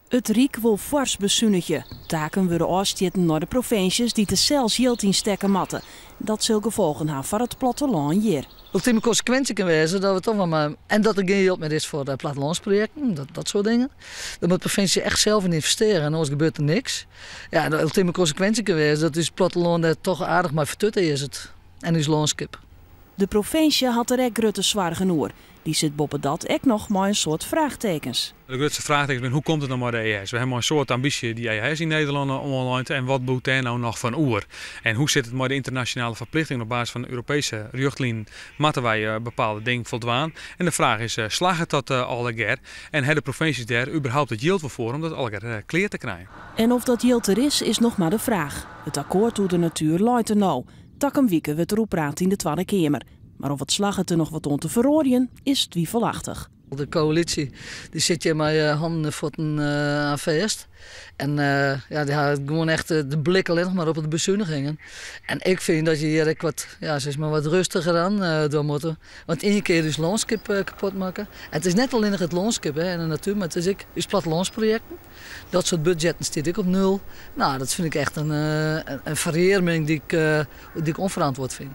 It Ryk wol foars besunigje. Taken wurde ôfstjitten nei de provinsjes dy't der sels jild yn stekke moatte. Dat sil gefolgen ha foar it plattelân hjir. Ultime konsekwinsje kin wêze dat we toch wol mar en dat der gjin jild mear is foar de plattelânsprojekten, dat soart dingen. Dêr moat de provinsje echt sels yn ynvestearje en oars gebeurt der niks. Ja, de ultime konsekwinsje kin wêze dat ús plattelân dêr toch aardich mei fertutte is it en ús lânskip. De provinsje hat der ek grutte soargen oer. Dy sit boppedat ek noch mei in soad fraachtekens. De grutste fraachtekens binne hoe komt it no mei de EHS? We hawwe mei in soad ambysje dy EHS yn Nederlân oanlein en wat bliuwt dêr no noch fan oer? En hoe sit it mei de ynternasjonale ferplichtingen op basis fan de Europeeske rjochtlinen moatte wy bepaalde dingen foldwaan? En de fraach is, slagget dat allegear? En ha de provinsjes dêr überhaupt it jild wol foar om dat allegear klear te krijen? En oft dat jild der is, is noch mar de fraach. It akkoart oer de natuer leit der no. Takom wike wurdt deroer praat yn de Twadde Keamer. Mar oft it slagget der noch wat oan te feroarjen, is twivelachtich. De koälysje dy sit hjir mei hannen en fuotten oan fêst. En ja, dy ha gewoan echt de blik allinnich mar op de besunigingen. En ik fyn dat je hjir ek wat, ja, sis mar wat rêstiger oan dwaan moatte. Want ien kear ús lânskip kapot makke. En it is net allinnich it lânskip hè, en de natuer, mar it is ek ús plattelânsprojekten. Dat soart budzjetten stiet ek op nul. No, dat fyn ik echt in ferearming dy't ik ûnferantwurd fyn.